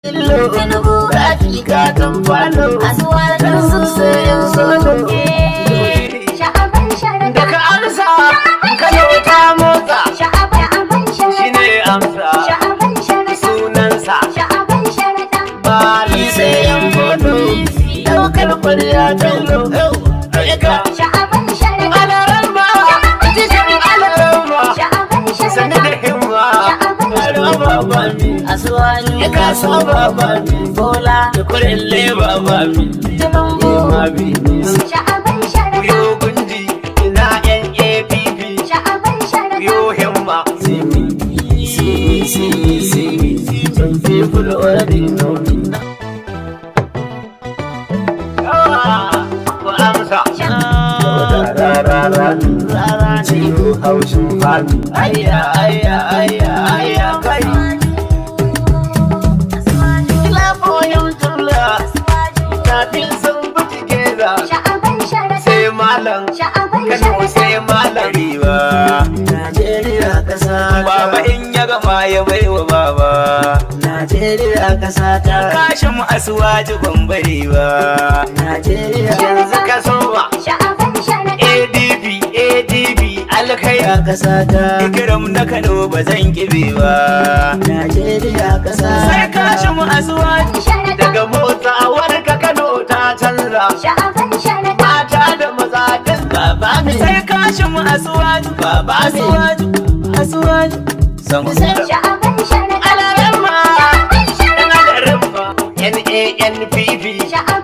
Tinubu. Rafi katon falo. Asuwaju. Dan su sayan solo. Sha'aban Sharaɗa. Daga amsa Kano ta motsa. Sha'aban Sharaɗa. Shine amsa. Sha'aban Sharaɗa. Sunansa. Sha'aban Sharaɗa. Bali sai yan bodo. Daukar kwarya bello. Aika. Sha'aban Sharaɗa. Alarama. Jishin alarama. Sha'aban Sani da Sharaɗa. himma. Aro baba mi. Asuwaju. Ya kaso baba mi. Bola. Da kurille baba mi. Tinubu. Ma bi ni. Sha'aban Sharaɗa. Yo gunji ina yan APP. Sha'aban Sharaɗa. Yo himma. See me, see me, see me, see me. Some people already know me. Ah, ku amsa. Ra ra ra, ciwo haushin fami. Ayya ayya ayya ayya kai. Clap for him tula. Tafin sun bi together. Sha'aban Sharaɗa. Sai malam. Sha'aban Kano Sharaɗa. Sai malam. Riba. Najeriya ƙasa. Baba in ya gama ya baiwa baba. Najeriya ƙasa ta. Kashim Asuwaju ban bari ba. Najeriya yanzu ka soma. Sha'aban Sharaɗa. ADP ADP alkai ƙasa ta. Ikiram na Kano ba zan kibe ba. Najeriya ƙasa. Sai Kashim Asuwaju. Sharaɗa. Daga motsawar ka Kano ta canza. Sha'aban Sharaɗa. Mata da maza duk baba ne. Sai Kashim Asuwaju. Baba ne. Asuwaju. Asuwaju. Sama. Sha'aban Sharaɗa. Alarama. Sha'aban Sharaɗa. Alarama. NANPP. Sha'aban